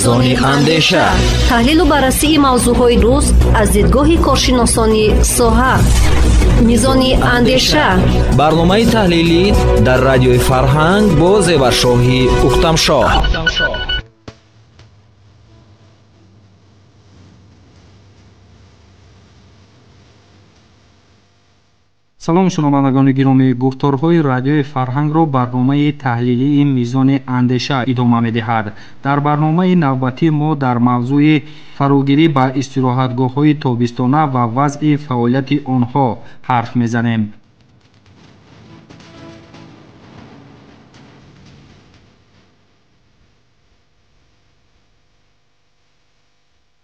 Мизони андеша, таҳлилу баррасии мавзӯъҳои рӯз аз дидгоҳи коршиносони соҳа. Мизони андеша, барномаи таҳлилӣ дар радиои Фарҳанг бо Зеваршоҳи Ухтамшоҳ. Салом, шунавандагони гиромӣ. Гуфторҳои радиои Фарҳангро барномаи таҳлилии Мизони андеша идома медиҳад. Дар барномаи навбатӣ мо дар мавзӯи фарогирӣ ба истироҳатгоҳҳои тобистона ва вазъи фаъолияти онҳо ҳарф мезанем.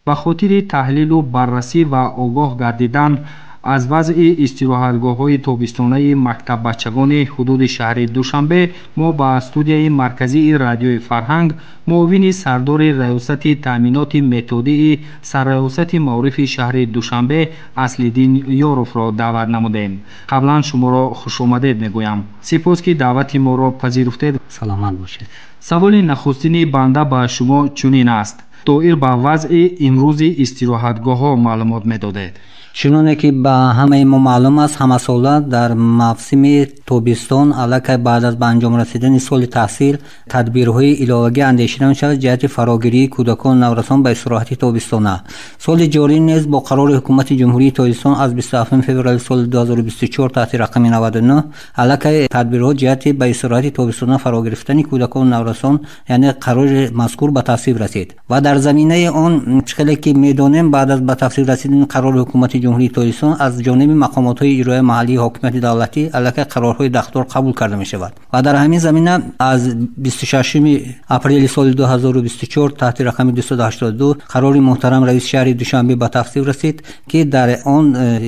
Ба хотири таҳлилу баррасӣ ва огоҳ гардидан аз вазъи истироҳатгоҳҳои тобистонаи мактаббачагони ҳудуди шаҳри Душанбе мо ба студияи марказии радиои Фарҳанг муовини сардори раёсати таъминоти методии сарраёсати маорифи шаҳри Душанбе Аслиддин Ёровро даъват намудем. Қаблан шуморо хушомадед мегӯям. Сипос, ки даъвати моро пазируфтед. Саломат бошед. Саволи нахустини банда ба шумо чунин аст: доир ба вазъи имрӯзи истироҳатгоҳҳо маълумот медодед. Чуноне ки ба ҳамаи мо маълум аст, ҳамасола дар мавсими тобистон аллакай баъд аз ба анҷом расидани соли таҳсил тадбирҳои иловагӣ андешида мешавад ҷиҳати фарогирии кӯдакону наврасон ба истироҳати тобистона. Соли ҷорӣ низ бо қарори Ҳукумати Ҷумҳурии Тоҷикистон аз 27 феврали соли 2024 таҳти рақами 99 аллакай тадбирҳо ҷиҳати ба истироҳати тобистона фарогирифтани кӯдакону наврасон, яъне қарори мазкур ба тасвиб расид ва дар заминаи он чӣ хеле ки медонем, баъд аз ба тасвиб расидани қарори Ҳукумати Ҷумҳурии Тоҷикистон аз ҷониби мақомотҳои иҷроияи маҳаллии ҳокимияти давлатӣ аллакай қарорҳои дахлдор қабул карда мешавад ва дар ҳамин замина аз 26 апрели соли 2024 таҳти рақами 282 қарори муҳтарам раиси шаҳри Душанбе ба тасвиб расид, ки дар он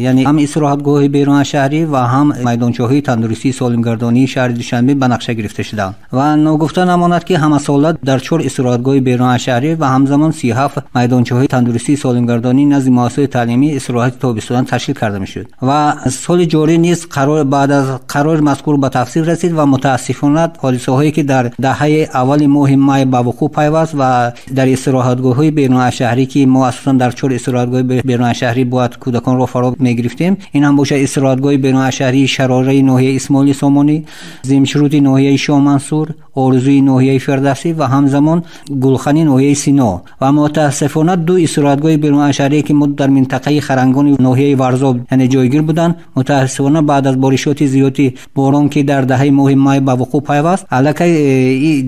яъне ҳам истироҳатгоҳҳои берунашаҳрӣ ва ҳам майдончаҳои тандурустии солимгардонии шаҳри Душанбе ба нақша гирифта шуданд. Ва ногуфта намонад, ки ҳамасола дар 4 истироҳатгоҳи берунашаҳрӣ ва ҳамзамон 37 майдончаҳои тандурустии солимгардонӣ назди муассисаҳои таълимӣ истироҳати тобистона ташкил карда мешуд ва соли ҷорӣ низ қарор баъд аз қарори мазкур ба тасвиб расид ва мутаассифона ҳодисаҳое ки дар даҳаи аввали моҳи май ба вуқӯъ пайваст ва дар истироҳатгоҳҳои берунашаҳрӣ, ки мо асосан дар 4 истироҳатгоҳи берунашаҳрӣ бояд кӯдаконро фаро мегирифтем, ин ҳам бошад истироҳатгоҳи берунашаҳрии Шарораи ноҳияи Исмоили Сомонӣ, Зимшруди ноҳияи Шоҳмансур, Орзуи ноҳияи Фирдавсӣ ва ҳамзамон Гулхани ноҳияи Сино. Ва мутаассифона ду истироҳатгоҳи берунашаҳрие ки мо дар минтақаи Харангони ноҳияи Варзоб яъне ҷойгир буданд, мутаассифона баъд аз боришоти зиёди борон, ки дар даҳаи моҳи май ба вуқӯъ пайваст, аллакай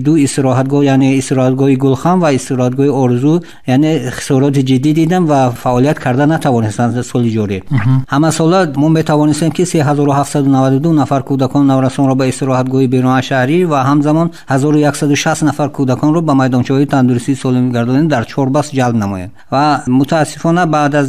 ду истироҳатгоҳ, яъне истироҳатгоҳи Гулхан ва истироҳатгоҳи Орзу, яъне хисороти ҷиддӣ диданд ва фаъолият карда натавонистанд соли ҷорӣ. Ҳамасола мо метавонистем, ки 3792 нафар кӯдакон наврасонро ба истироҳатгоҳи берунашаҳрӣ ва ҳамзамон 1160 нафар кӯдаконро ба майдончаҳои тандурустии солимгардонӣ дар 4 баст ҷалб намоем. Ва мутаассифона баъд аз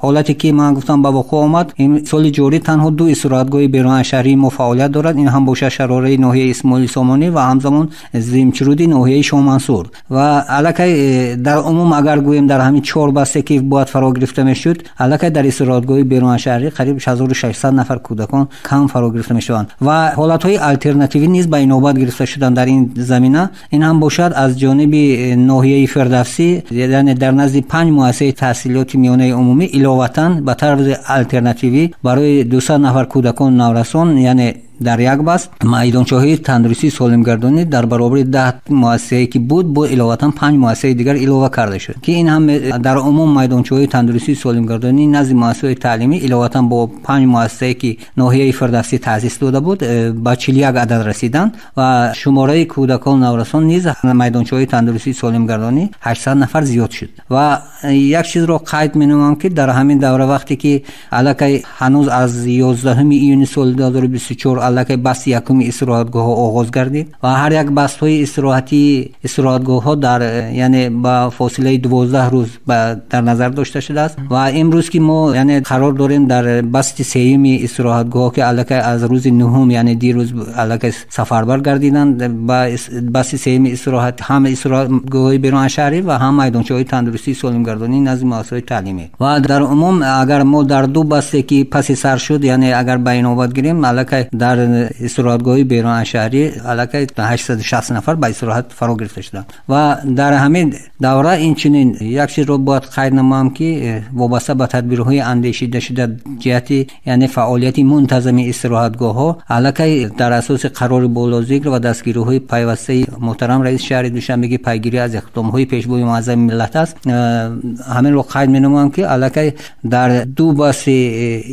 ҳолате ки ман гуфтам ба вуқӯъ омад, ин соли ҷорӣ танҳо ду истироҳатгоҳи берунашаҳрии мо фаъолият дорад. Ин ҳам бошад Шарораи ноҳияи Исмоили Сомонӣ ва ҳамзамон Зимчруди ноҳияи Шоҳмансур. Ва аллакай дар умум агар гӯем, дар ҳамин 4 басте ки бояд фаро гирифта мешуд, аллакай дар истироҳатгоҳи берунашаҳрӣ қариб 1600 нафар кӯдакон кам фаро гирифта мешаванд ва ҳолатҳои алтернативӣ низ ба инобат гирифта шуданд дар ин замина. Ин ҳам бошад аз ҷониби ноҳияи Фирдавсӣ, яъне дар назди 5 муассисаи таҳсилоти миёнаи умумӣ иловатан ба тарзи алтернативӣ барои 200 нафар кӯдакон наврасон, яъне дар як баст майдончаҳои тандурустии солимгардонӣ дар баробари 10 муассисае ки буд, бо иловатан 5 муассисаи дигар илова карда шуд, ки ин ҳам дар умум майдончаҳои тандурустии солимгардонӣ назди муассисаҳои таълимӣ иловатан бо 5 муассисае ки ноҳияи Фирдавсӣ таъсис дода буд ба 41 адад расиданд ва шумораи кӯдакон наврасон низ майдончаҳои тандурустии солимгардонӣ 800 нафар зиёд шуд. Ва як чизро қайд менамоям, ки дар ҳамин давра вақте ки аллакай ҳанӯз аз 11 июни соли 2024 аллакай басти якуми истироҳатгоҳҳо оғоз гардид ва ҳар як бастҳои истироҳатии истироҳатгоҳҳо дар яъне ба фосилаи 12 рӯз дар назар дошта шудааст. Ва имрӯз ки мо яъне қарор дорем дар басти сеюми истироҳатгоҳҳо, ки аллакай аз рӯзи 9, яъне дирӯз аллакай сафарбар гардиданд ба басти сеюми истироҳат, ҳам истироҳатгоҳҳои берунашаҳрӣ ва ҳам майдончаҳои тандурустии солимгардонӣ назди муассисаҳои таълимӣ. Ва дар умум агар мо дар ду басте ки паси сар шуд, яъне агар ба инобат гирем, аллакай дар Истироҳатгоҳи берун аз шаҳрӣ аллакай 860 нафар ба истироҳат фаро гирифта шуданд. Ва дар ҳамин давра инчунин як чизро бояд қайд намоям, ки вобаста ба тадбирҳои андешида шуда ҷиҳати яъне фаъолияти мунтазами истироҳатгоҳҳо, аллакай дар асоси қарори болозикр ва дастгириҳои пайвастаи муҳтарам раиси шаҳри Душанбе, ки пайгирӣ аз иқдомҳои пешвои муаззами миллат аст, ҳаминро қайд менамоям, ки аллакай дар ду басти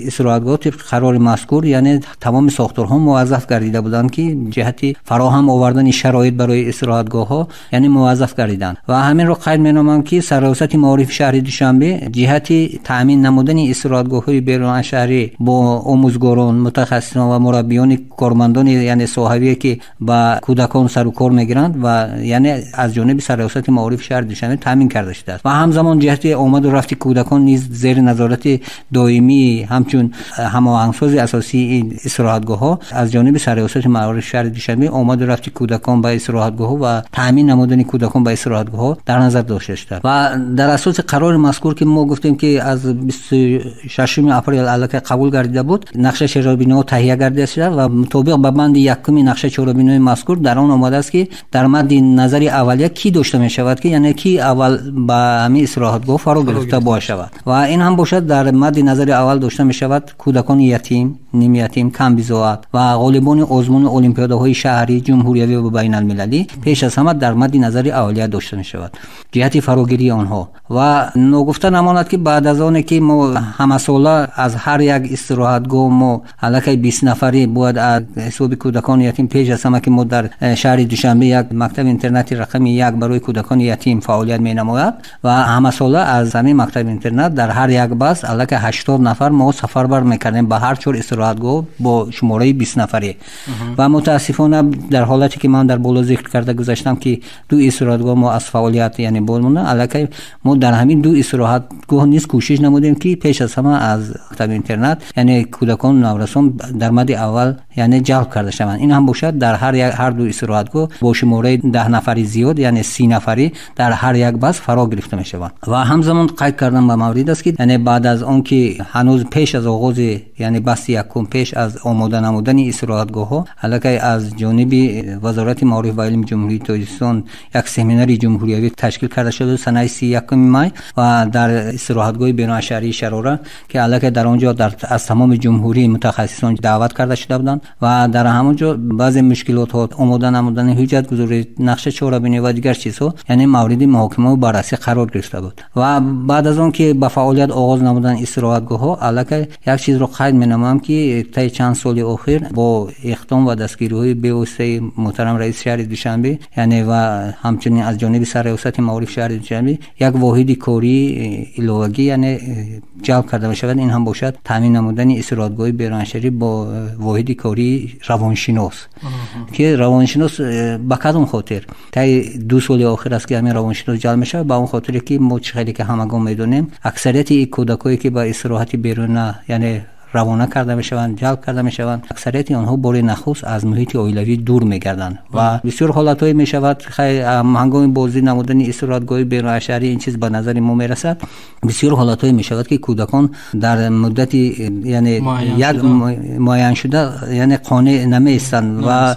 истироҳатгоҳ тибқи қарори мазкур, яъне тамоми сохторҳо муваззаф гардида буданд, ки ҷиҳати фароҳам овардани шароит барои истироҳатгоҳҳо яъне муваззаф гардиданд. Ва ҳаминро қайд менамоям, ки Сарраёсати маорифи шаҳри Душанбе ҷиҳати таъмин намудани истироҳатгоҳҳои берун аз шаҳрӣ бо омӯзгорон, мутахассисон ва мураббиёни кормандони яъне соҳавие, ки ба кӯдакон сару кор мегиранд, ва яъне аз ҷониби Сарраёсати маорифи шаҳри Душанбе таъмин карда шудааст. Ва ҳамзамон ҷиҳати омаду рафти кӯдакон низ зери назорати доимии ҳамчун ҳамоҳангсози асосии ин истироҳатгоҳҳо аз ҷониби Сарраёсати маорифи шаҳри Душанбе омаду рафти кӯдакон ба истироҳатгоҳҳо ва таъмин намудани кӯдакон ба истироҳатгоҳҳо дар назар дошта шудааст. Ва дар асоси қарори мазкур, ки мо гуфтем, ки аз 26 апрел аллакай қабул гардида буд, нақшаи чорабиниҳо таҳия гардида шуда ва мутобиқ ба банди якуми нақшаи чорабиниҳои мазкур дар он омадааст, ки дар мадди назари аввалия кӣ дошта мешавад, ки яъне ки аввал ба ҳамин истироҳатгоҳ фаро гирифта бояд шавад. Ва ин ҳам бошад, дар мадди назари аввал дошта мешавад кӯдакони ятим, нимятим, камбизоат ва ғолибони озмуни олимпиадаҳои шаҳрӣ, ҷумҳуриявӣ ва байналмилалӣ пеш аз ҳама дар мадди назари аввалия дошта мешавад ҷиҳати фарогирии онҳо. Ва ногуфта намонад, ки баъд аз оне ки мо ҳамасола аз ҳар як истироҳатгоҳ мо аллакай 20 нафарӣ бояд аз ҳисоби кӯдакони ятим пеш аз ҳама, ки мо дар шаҳри Душанбе як мактаби интернати рақами 1 барои кӯдакони ятим фаъолият менамояд ва ҳамасола аз ҳамин мактаби интернат дар ҳар як бас аллакай 80 нафар мо сафарбар мекардем ба ҳар чор истироҳатгоҳ бо шумораи 20 нафарӣ. Ва мутаассифона дар ҳолате ки ман дар боло зикр карда гузаштам, ки ду истироҳатгоҳ мо аз фаъолият яъне боз монда, аллакай мо дар ҳамин ду истироҳатгоҳ низ кӯшиш намудем, ки пеш аз ҳама аз мактаби интернат яъне кӯдакон наврасон дар мадди аввал яъне ҷалб карда шаванд. Ин ҳам бошад, дар ҳар ду истироҳатгоҳ бо шумораи 10 нафари зиёд, яъне 30 нафарӣ дар ҳар як бас фаро гирифта мешаванд. Ва ҳамзамон қайд кардам ба маврид аст, ки яъне баъд аз он ки ҳанӯз пеш аз оғози яъне басти якум, пеш аз омода намудани истироҳатгоҳҳо, аллакай аз ҷониби Вазорати маориф ва илми Ҷумҳурии Тоҷикистон як семинари ҷумҳуриявӣ ташкил карда шуда санаи 31 май ва дар истироҳатгоҳи берун аз шаҳрии Шарора, ки аллакай дар он ҷо аз тамоми ҷумҳурӣ мутахассисон даъват карда шуда буданд ва дар ҳамон ҷо баъзе мушкилотҳо, омода намудани ҳуҷҷатгузорӣ, нақша чорабинӣ ва дигар чизҳо яъне мавриди муҳокима ва баррасӣ қарор гирифта буд. Ва баъд аз он ки ба фаъолият оғоз намуданд истироҳатгоҳҳо, аллакай як чизро қайд менамоям, ки таи чанд соли охир бо иқдом ва дастгириҳои бевоситаи муҳтарам раиси шаҳри Душанбе яъне ва ҳамчунин аз ҷониби Сарраёсати маорифи шаҳри Душанбе як воҳиди кории иловагӣ яъне ҷалб карда мешавад. Ин ҳам бошад таъмин намудани истироҳатгоҳи берунашаҳрӣ бо воҳиди кории равоншинос, ки равоншинос ба кадом хотир таи 2 соли охир аст, ки ҳамин равоншинос ҷалб мешавад, ба он хотире ки мо чӣ хеле ки ҳамагон медонем, аксарияти кӯдакое ки ба истироҳати беруна яъне равона карда мешаванд, ҷалб карда мешаванд, аксарияти онҳо бори нахуст аз муҳити оилавӣ дур мегарданд ва бисёр ҳолатҳое мешавад, ҳангоми боздид намудани истироҳатгоҳи берунашаҳрӣ ин чиз ба назари мо мерасад, бисёр ҳолатҳое мешавад, ки кӯдакон дар муддати яъне як муайян шуда яъне қонеъ намеистанд ва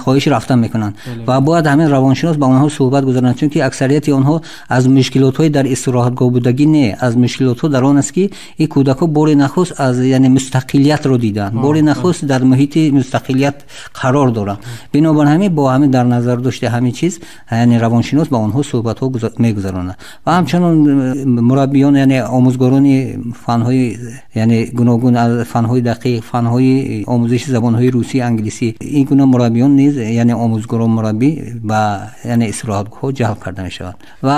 хоҳиши рафтан мекунанд ва бояд ҳамин равоншинос ба онҳо суҳбат гузаронад, чунки аксарияти онҳо аз мушкилотҳои дар истироҳатгоҳ будагӣ не, аз мушкилотҳо дар он аст, ки ин кӯдакҳо бори нахуст аз яъне мустақилиятро диданд, бори нахуст дар муҳити мустақилият қарор доранд. Бинобар ҳамин бо ҳамин дар назар дошти ҳамин чиз яъне равоншинос ба онҳо суҳбатҳо мегузаронад ва ҳамчунон мураббиён яъне омӯзгорони фанҳои яъне гуногун, аз фанҳои дақиқ, фанҳои омӯзиши забонҳои русӣ, англисӣ, ин гуна мураббиён низ яъне омӯзгорон мураббӣ ба яъне истироҳатгоҳҳо ҷалб карда мешаванд. Ва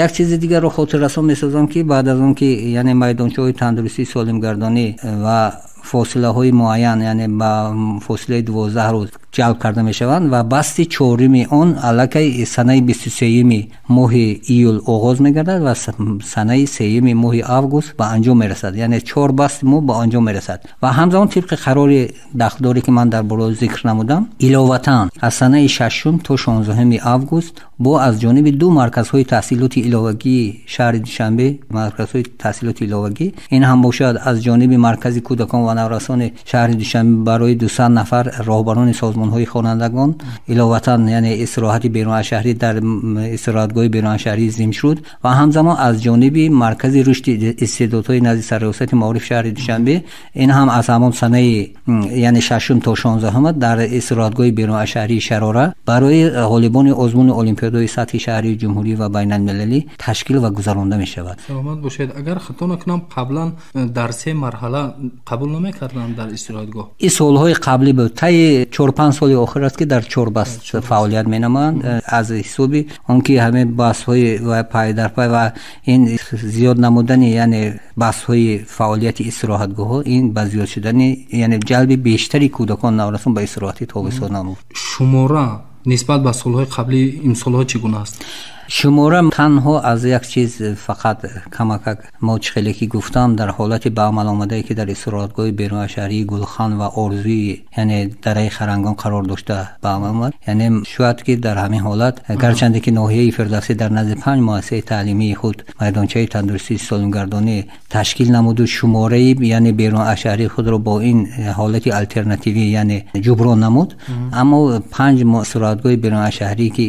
як чизи дигарро хотиррасон месозам, ки баъд аз он ки яъне майдончаҳои тандурустии солимгардонӣ ва фосилаҳои муайян яъне ба фосилаи 12 рӯз ҷалб карда мешаванд ва басти чоруми он аллакай санаи 23 моҳи июл оғоз мегардад ва санаи 3 моҳи август ба анҷом мерасад, яъне 4 басти мо ба анҷом мерасад. Ва ҳамзамон тибқи қарори дахлдоре ки ман дар боло зикр намудам, иловатан аз санаи 6 то 16 август бо аз ҷониби ду марказҳои таҳсилоти иловагии шаҳри Душанбе, марказҳои таҳсилоти иловагӣ, ин ҳам бошад аз ҷониби маркази кӯдакон ва наврасони шаҳри Душанбе барои 200 нафар роҳбарони созмонҳои хонандагон иловатан, яъне истироҳати берунашаҳрӣ дар истироҳатгоҳи берунашаҳрии Зимшуд ва ҳамзамон аз ҷониби маркази рушди истеъдодҳои назди сарраёсати маориф шаҳри Душанбе, ин ҳам аз ҳамон санаи, яъне 6 то 16 дар истироҳатгоҳи берунашаҳрии Шарора барои ғолибони озмуни олимпиадаҳои сатҳи шаҳрии ҷумҳурӣ ва байналмилалӣ ташкил ва гузаронда мешавад. Саломат бошед. Агар хато накунам, қаблан дар 3 марҳала қабул намекарданд дар истироҳатгоҳ. Ин солҳои қаблӣ буд. Таи 4-5 соли охир аст, ки дар 4 баст фаъолият менамоянд, аз ҳисоби он ки ҳамаи бастҳои ва пай дар пай ва ин зиёд намудани, яъне бастҳои фаъолияти истироҳатгоҳҳо, ин ба зиёд шудани, яъне ҷалби бештари кӯдакон наврасон ба истироҳати тобистон намуд. Шумора нисбат ба солҳои қаблӣ имсолҳо чӣ гуна аст? Шумора танҳо аз як чиз фақат камакак мо чӣ хеле ки гуфтам, дар ҳолати ба амал омадае, ки дар истироҳатгоҳи берунашаҳрии Гулхан ва Орзуи, яъне дараи Харангон қарор дошта ба амал омад. Яъне шояд ки дар ҳамин ҳолат, гарчанде ки ноҳияи Фирдавсӣ дар назди 5 муассисаи таълимии худ майдончаи тандурустии солимгардонӣ ташкил намуду шумораи, яъне берунашаҳрии худро бо ин ҳолати алтернативӣ, яъне ҷуброн намуд, аммо 5 истироҳатгоҳи берунашаҳрӣ, ки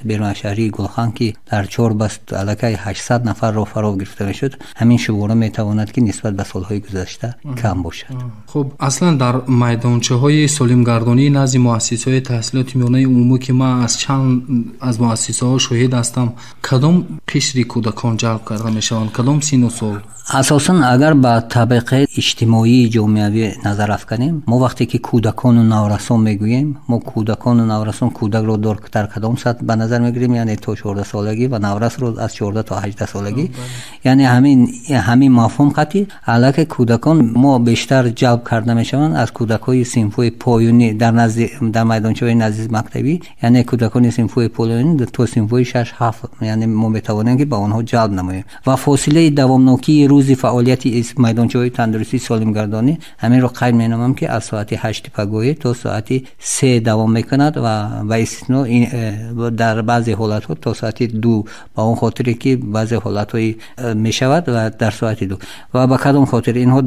берунашаҳрии Гулхан, ки дар 4 баст аллакай 800 нафарро фаро гирифта мешуд, ҳамин шумора метавонад, ки нисбат ба солҳои гузашта кам бошад. Хуб, аслан дар майдончаҳои солимгардонии назди муассисаҳои таҳсилоти миёнаи умумӣ, ки ман аз чанд аз муассисаҳо шоҳид ҳастам, кадом қишри кӯдакон ҷалб карда мешаванд, кадом синну сол? Асосан агар ба табақаи иҷтимоии ҷомеавӣ назар афканем, мо вақте ки кӯдакону наврасон мегӯем, мо кӯдакону наврасон кӯдакро дар кадом сатҳ ба назар мегирем, яъне то 14 солагӣ ва наврасро аз 14 то 18 солагӣ, яъне ҳамин мафҳум қатъи аллакай кӯдакон мо бештар ҷалб карда мешаванд аз кӯдакҳои синфҳои поёнӣ дар назди, дар майдончаҳои назди мактабӣ, яъне кӯдакони синфҳои поёнӣ то синфҳои 6-7, яъне мо метавонем, ки ба онҳо ҷалб намоем ва фосилаи давомнокии рӯзи фаъолияти майдончаҳои тандурустии солимгардонӣ ҳаминро қайд менамоям, ки аз соати 8 пагоҳӣ то соати 3 давом мекунад ва ба истисно дар баъзе ҳолатҳо то соати 2, ба он хотире ки баъзе ҳолатҳои мешавад ва дар соати 2. Ва ба кадом хотир инҳо,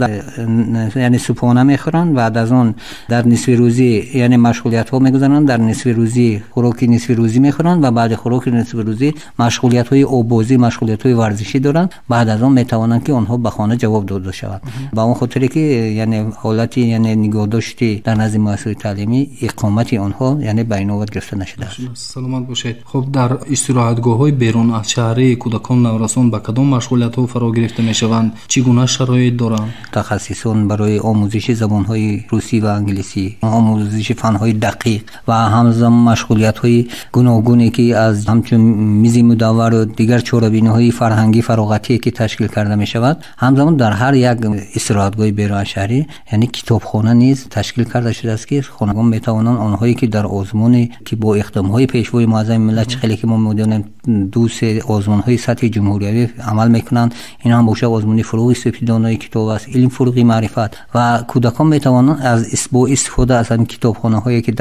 яъне субҳона мехӯранд, баъд аз он дар нисфи рӯзӣ, яъне машғулиятҳо мегузаронанд, дар нисфи рӯзӣ хӯроки нисфи рӯзӣ мехӯранд ва баъди хӯроки нисфи рӯзӣ машғулиятҳои оббозӣ, машғулиятҳои варзишӣ доранд. Баъд аз он метавонанд, ки онҳо ба хона ҷавоб дода шаванд. Ба он хотире ки, яъне ҳолати, яъне нигоҳдошти дар назди муассисаҳои таълимӣ иқомати онҳо, яъне ба инобат гирифта нашудааст. Саломат бошед. Хуб, дар истироҳатгоҳҳои берун аз шаҳрии кӯдакон наврасон ба кадом машғулиятҳо фаро гирифта мешаванд, чӣ гуна шароит доранд? Мутахассисон барои омӯзиши забонҳои русӣ ва англисӣ, омӯзиши фанҳои дақиқ ва ҳамзамон машғулиятҳои гуногуне, ки аз ҳамчун мизи мудаввару дигар чорабиниҳои фарҳангӣ фароғатие, ки ташкил карда мешавад, ҳамзамон дар ҳар як истироҳатгоҳи берунашаҳрӣ, яъне китобхона низ ташкил карда шудааст, ки хонандагон метавонанд онҳое, ки дар озмуне, ки бо иқдомҳои пешвои муаззами миллат, чӣ хеле ки мо медонем, 2-3 озмунҳои сатҳи ҷумҳуриявӣ амал мекунанд, ин ҳам бошад озмуни фурӯғи сепидонои китоб аст, илм фурӯғи маърифат, ва кӯдакон метавонанд аз бо истифода аз ҳамин китобхонаҳое, ки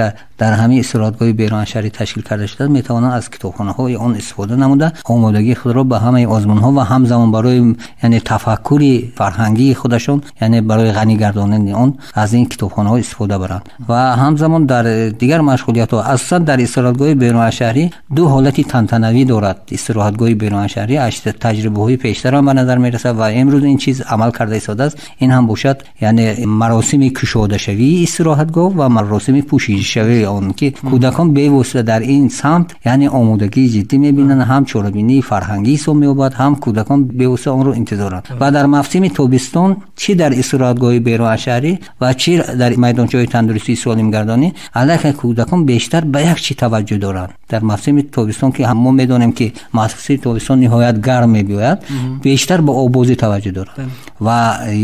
дар ҳамин истироҳатгоҳи берунашаҳрӣ ташкил карда шудааст, метавонанд аз китобхонаҳои он истифода намуда омодагии худро ба ҳамаи озмунҳо ва ҳамзамон барои, яъне тафаккури фарҳангии худашон, яъне барои ғанӣ гардонидани он аз ин китобхонаҳо истифода баранд. Ва ҳамзамон дар дигар машғулиятҳо, асосан дар истироҳатгоҳи берунашаҳрӣ ду ҳолати тантанавӣ дорад. Истироҳатгоҳи берунашаҳрӣ аз таҷрибаҳои пештар ҳам ба назар мерасад ва имрӯз ин чиз амал карда истодааст. Ин ҳам бошад, яъне маросими кушодашавии истироҳатгоҳ ва маросими пӯшидашавии он, ки кӯдакон бевосита дар ин самт, яъне омодагии ҷиддӣ мебинанд, ҳам чорабинии фарҳангӣ ҳисоб меёбад, ҳам кӯдакон бевосита онро интизоранд. Ва дар мавсими тобистон чӣ дар истироҳатгоҳи берунашаҳрӣ ва чӣ дар майдончаҳои тандурустии солимгардонӣ аллакай кӯдакон бештар ба як чӣ таваҷҷӯҳ доранд. Дар мавсими тобистон, ки мо медонем, ки мавсими тобистон ниҳоят гарм мебиёяд, бештар ба оббозӣ таваҷҷӯҳ доранд. Ва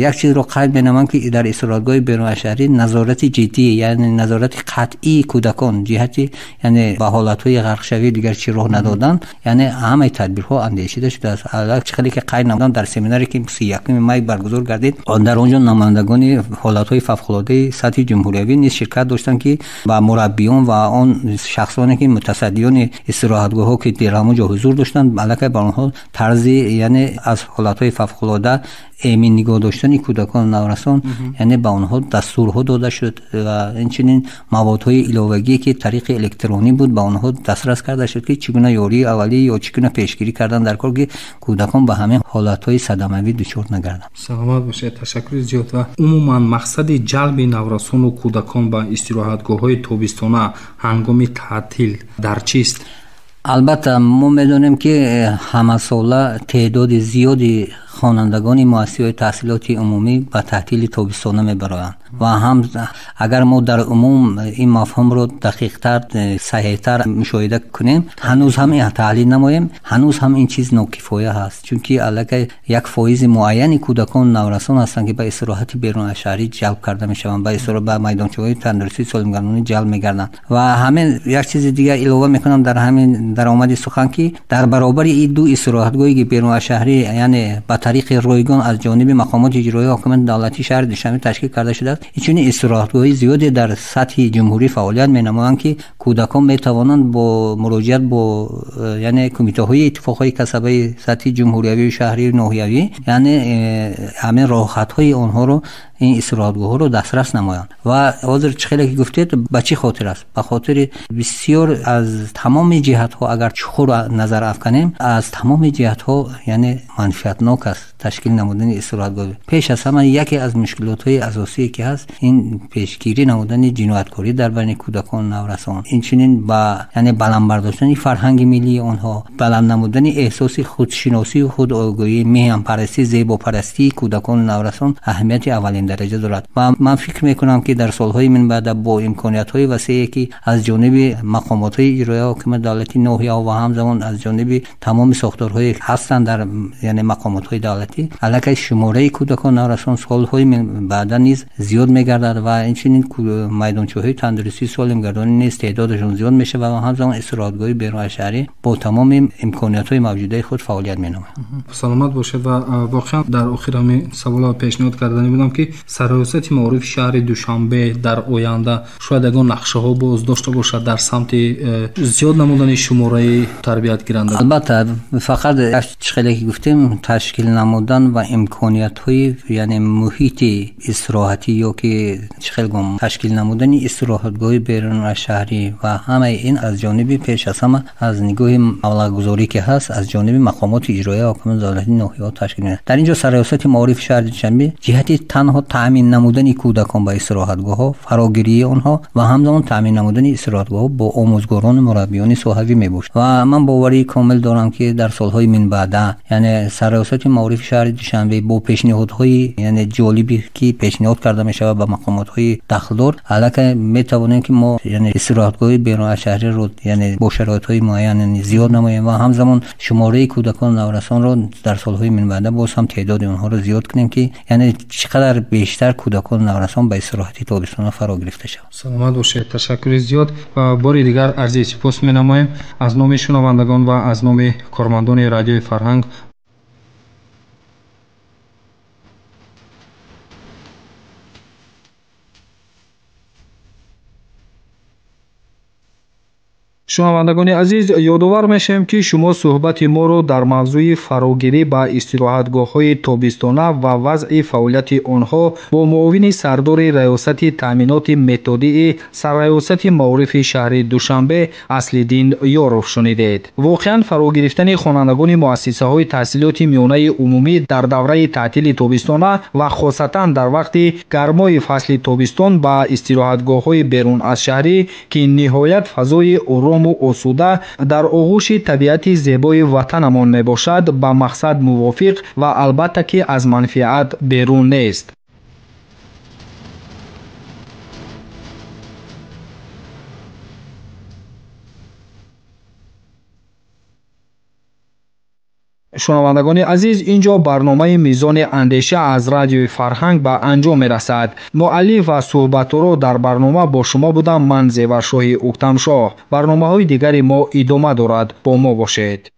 як чизро қайд менамоям, ки дар истироҳатгоҳи берунашаҳрӣ назорати ҷиддӣ, яъне назорати қатъии кӯдакон ҷиҳати, яъне ба ҳолатҳои ғарқшавӣ дигар чӣ роҳ надодан, яъне ҳамаи тадбирҳо андешида шудааст. Чӣ хеле ки қайд намудам, дар семинаре, ки 31 май баргузор гардид, дар он ҷо намояндагони ҳолатҳои фавқулодаи сатҳи ҷумҳуриявӣ низ ширкат доштанд, ки ба мураббиён ва он шахсоне, ки мутасаддиёни истироҳатгоҳҳо, ки дар ҳамон ҷо ҳузур доштанд, аллакай ба онҳо тарзи, яъне аз ҳолатҳои фавқулода эмин эмин нигоҳ доштани кӯдакон наврасон, яъне ба онҳо дастурҳо дода шуд ва инчунин маводҳои иловагие ки тариқи электронӣ буд ба онҳо дастрас карда шуд, ки чӣ гуна ёрии аввалӣ ё чӣ гуна пешгирӣ кардан дар кор, ки кӯдакон ба ҳамин ҳолатҳои садамавӣ дучор нагарданд. Саломат бошед, ташаккури зиёд. Ва умуман мақсади ҷалби наврасону кӯдакон ба истироҳатгоҳҳои тобистона ҳангоми таътил дар чист? Албатта, мо медонем, ки ҳамасола теъдоди зиёди хонандагони муассисаҳои таҳсилоти умумӣ ба таътили тобистона мебароянд ва ҳам агар мо дар умум ин мафҳумро дақиқтар, саҳеҳтар мушоҳида кунем, ҳанӯз ҳам таҳлил намоем, ҳанӯз ҳам ин чиз нокифоя ҳаст, чунки аллакай 1% муайяни кӯдакон наврасон ҳастанд, ки ба истироҳати берун аз шаҳрӣ ҷалб карда мешаванд, ба майдончаҳои тандурустии солимгардонӣ ҷалб мегарданд. Ва ҳамин як чизи дигар илова мекунам дар ҳамин даромади сухан, ки дар баробари ин ду истироҳатгоҳе ки берун аз шаҳрӣ, яъне ба тариқи ройгон аз ҷониби мақомоти иҷроии ҳокимияти давлатии шаҳри Душанбе ташкил карда шудааст, инчунин истироҳатгоҳҳои зиёде дар сатҳи ҷумҳурӣ фаъолият менамоянд, ки кӯдакон метавонанд бо муроҷиат бо яъне кумитаҳои иттифоқҳои касабаи сатҳи ҷумҳуриявию шаҳрию ноҳиявӣ, яъне ҳамин роҳхатҳои онҳоро, ин истироҳатгоҳҳоро дастрас намоянд. Ва ҳозир чӣ хеле ки гуфтед, ба чӣ хотир аст? Ба хотири бисёр аз тамоми ҷиҳатҳо агар чуқур назар афканем, аз тамоми ҷиҳатҳо яъне манфиатнок аст ташкил намудани истироҳатгоҳ. Пеш аз ҳама яке аз мушкилотҳои асосие ки ҳаст, ин пешгирӣ намудани ҷинояткорӣ дар байни кӯдакон наврасон, инчунин ба яъне баланд бардоштани фарҳанги миллии онҳо, баланд намудани эҳсоси худшиносию худогоҳӣ, меҳанпарастӣ, зебопарастии кӯдакону наврасон аҳамияти аввалин дараҷа дорад. Ва ман фикр мекунам, ки дар солҳои минбаъда бо имкониятҳои васеъе ки аз ҷониби мақомотҳои иҷроияи ҳокимияти давлатии ноҳияҳо ва ҳамзамон аз ҷониби тамоми сохторҳое ҳастанд дар яъне мақомотҳои давлатӣ, аллакай шумораи кӯдакон наврасон солҳои баъда низ зиёд мегардад ва инчунин майдончаҳои тандурустии солимгардонӣ низ теъдодашон зиёд мешавад ва ҳамзамон истироҳатгоҳи берун аз шаҳрӣ бо тамоми имкониятҳои мавҷудаи худ фаъолият менамояд. Саломат бошед. Ва воқеан дар охир ҳамин саволро пешниҳод кардани будам, ки сарраёсати маорифи шаҳри Душанбе дар оянда шояд ягон нақшаҳо боз дошта бошад дар самти зиёд намудани шумораи тарбиятгиранда. Албатта, фақат чӣ хеле ки гуфтем, ташкил намудан ва имкониятҳои яъне муҳити истироҳатӣ ё ки чӣ хел гум, ташкил намудани истироҳатгоҳи берун аз шаҳрӣ ва ҳамаи ин аз ҷониби пеш аз ҳама аз нигоҳи маблағгузорӣ ки ҳаст, аз ҷониби мақомоти иҷроияи ҳокимияти давлатии ноҳияҳо ташкил мешавад. Дар ин ҷо сарраёсати маорифи шаҳри Душанбе ҷиҳати танҳо таъмин намудани кӯдакон ба истироҳатгоҳҳо, фарогирии онҳо ва ҳамзамон таъмин намудани истироҳатгоҳҳо бо омӯзгорону мураббиёни соҳавӣ мебошад. Ва ман боварии комил дорам, ки дар солҳои минбаъда яъне сарраёсати маорифи шаҳри Душанбе бо пешниҳодҳои яъне ҷолибе ки пешниҳод карда мешавад ба мақомотҳои дахлдор, аллакай метавонем, ки мо яъне истироҳатгоҳи берун аз шаҳриро яъне бо шароитҳои муайян зиёд намоем ва ҳамзамон шумораи кӯдакон наврасонро дар солҳои минбаъда боз ҳам теъдоди онҳоро зиёд кунем, ки яъне чӣ қадар бештар кӯдакон наврасон ба истироҳати тобистона фаро гирифта шаванд. Саломат бошед, ташаккури зиёд ва бори дигар арзи сипос менамоем аз номи шунавандагон ва аз номи кормандони радиои Фарҳанг. Шунавандагони азиз, ёдовар мешавем, ки шумо суҳбати моро дар мавзӯи фарогирӣ ба истироҳатгоҳҳои тобистона ва вазъи фаъолияти онҳо бо муовини сардори раёсати таъминоти методии сарраёсати маорифи шаҳри Душанбе Аслиддин Ёров шунидед. Воқеан фарогирифтани хонандагони муассисаҳои таҳсилоти миёнаи умумӣ дар давраи таътили тобистона ва хосатан дар вақти гармои фасли тобистон ба истироҳатгоҳҳои берун аз шаҳрӣ, ки ниҳоят фазои орому осуда дар оғӯши табиати зебои ватанамон мебошад, ба мақсад мувофиқ ва албатта ки аз манфиат берун нест. Шунавандагони азиз, ин ҷо барномаи Мизони андеша аз радиои Фарҳанг ба анҷом мерасад. Муаллиф ва суҳбатторо дар барнома бо шумо будам ман, Зеваршоҳи Уктамшоҳ. Барномаҳои дигари мо идома дорад, бо мо бошед.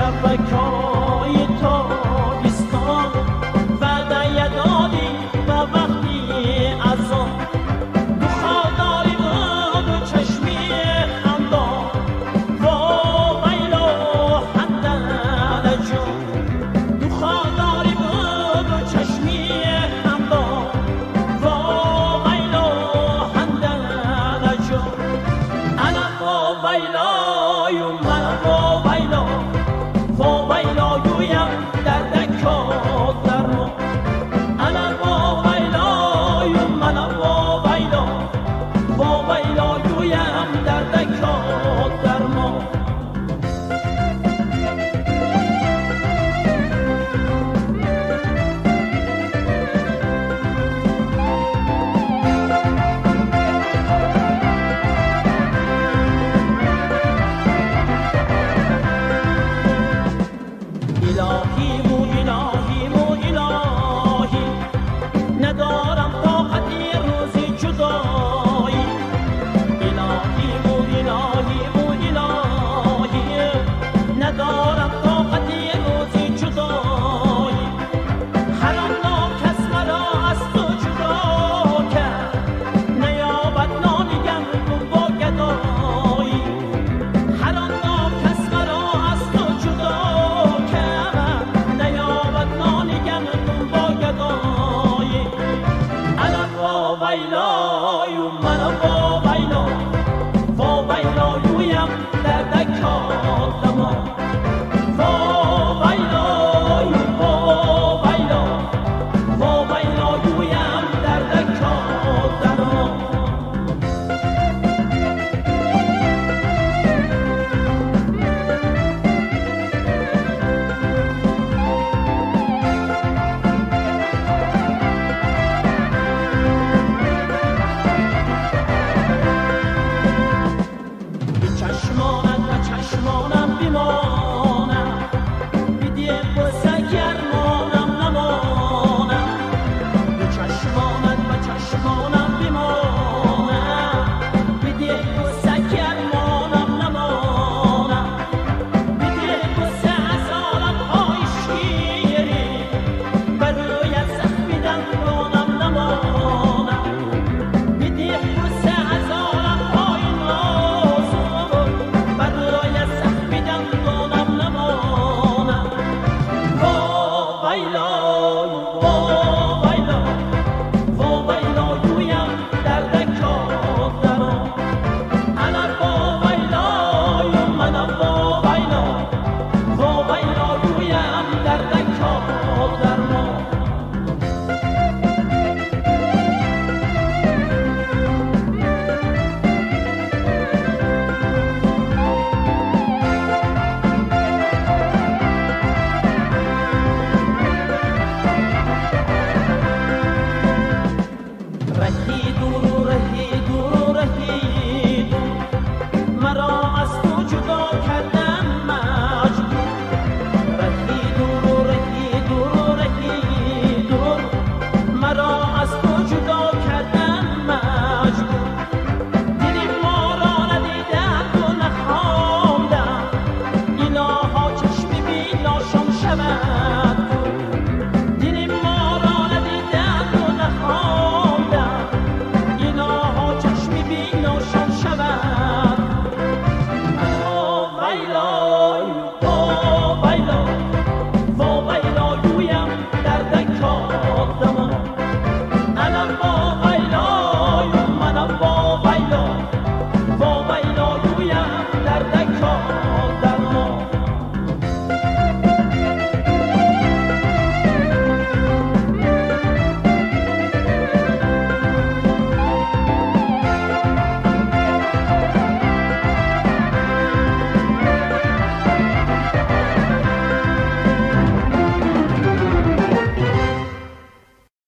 شبکای تابستان وعده دادی به وقتی از آن دو خاداری بود و چشمی خندان وا ویلا هندل جون دو خاداری بود و چشمی خندان وا ویلا هندل جون انا وا ویلای و من وا ویلا وا ویلا گویم در دکات در ما انا وا ویلای و من وا ویلا وا ویلا گویم در دکات در ما. الهی